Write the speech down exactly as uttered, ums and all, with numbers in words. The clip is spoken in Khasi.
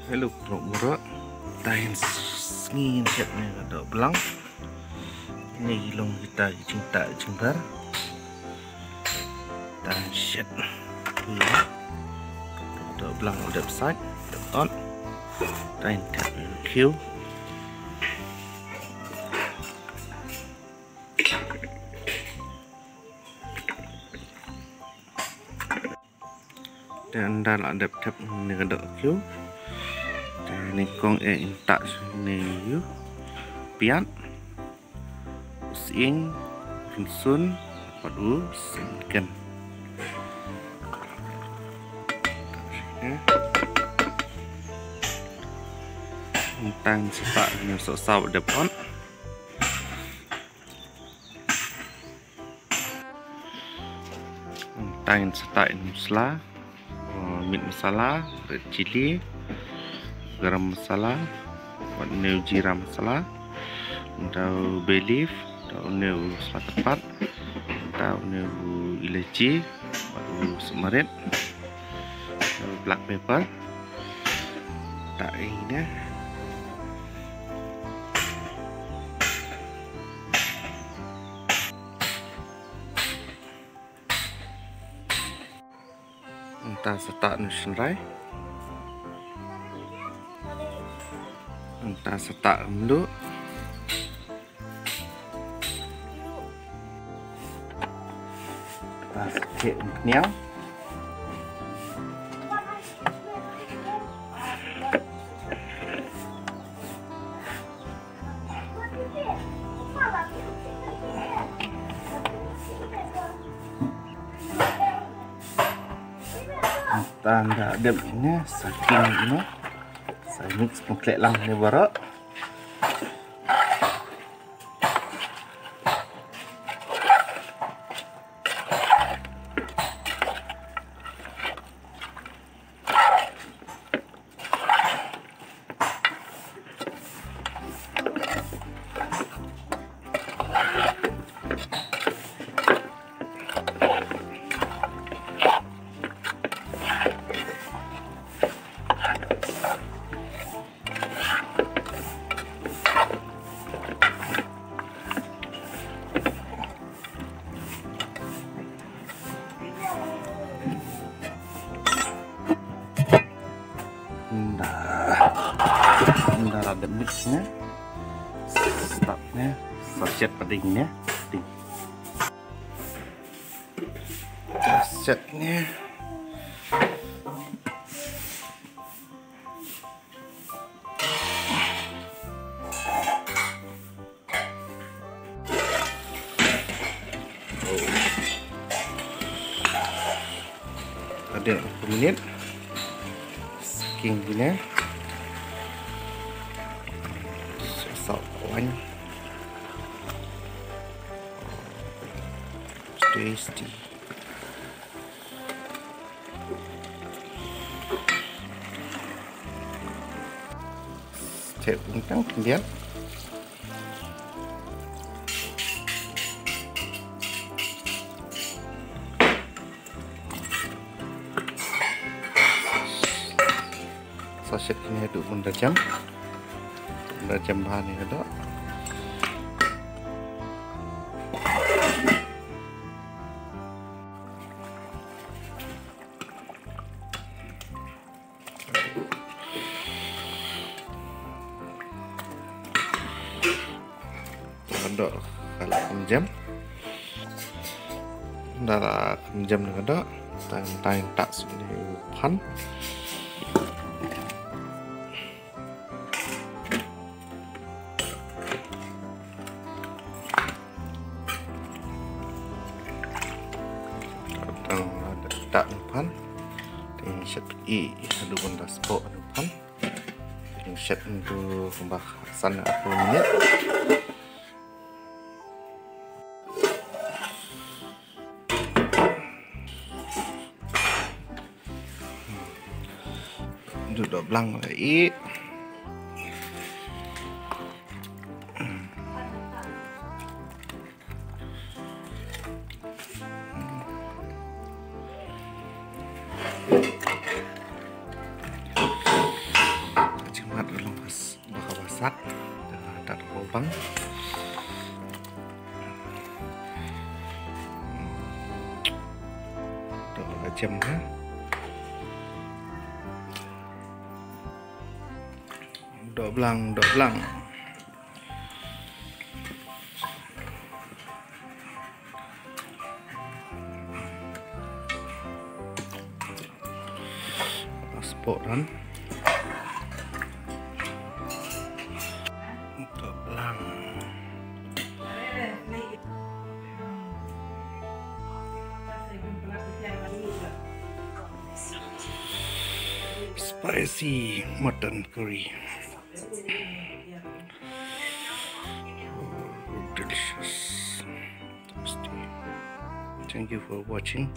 Hello, bro, bro. Tain sngi ngan shet ne ka doh blang. Ni long kita ki jingtah jingbar. Tain shet. Doh blang u dep sait, dep ot. Tain kat kiew. Te ynda la dep thep ne ka doh kiew. Te nyngkong eh yn tah ne ïa u piat, u sying, rynsun, bad u syngken. Tang sa tah ne u sohsaw dep ot. Tang sa tah ne u msla, uh, meat masala, red chilli, garam masala, bad ne u jeera masala, bad u bay leaf, bad ne u sla tyrpad, bad ne u ilaichi, bad u sukmarit, bad u black pepper. Tah ine. Mynta sa tah ne u shynrai. Mynta sa tah u mluh. Mynta sa teh u khniang. Mynta da dep ine sa king ine. Sa mix pynklek lang ne baroh. Nda, nda la dep mix ne. Stop ne. Sa shet pat ding ne. Ding. Sa shet ne. Ade minit. Sa king bine. Sa wine. Tasty. Step ungtang kemudian. Sa shet kine haduh mynta jam. Mynta jam bha ne ka doh. Ka doh ka la kham jam. Da la kham jam ne ka doh. Tang tang tak sini pan. Tang da tak pan. Tang shet i haduh ban da spok haduh pan. Tang shet ntu kumba san haduh minit. Duh doh blang lei. Em ha. Doh blang, doh blang. Spot ran. Doh blang. Spicy mutton curry. Oh, delicious. Tasty. Thank you for watching.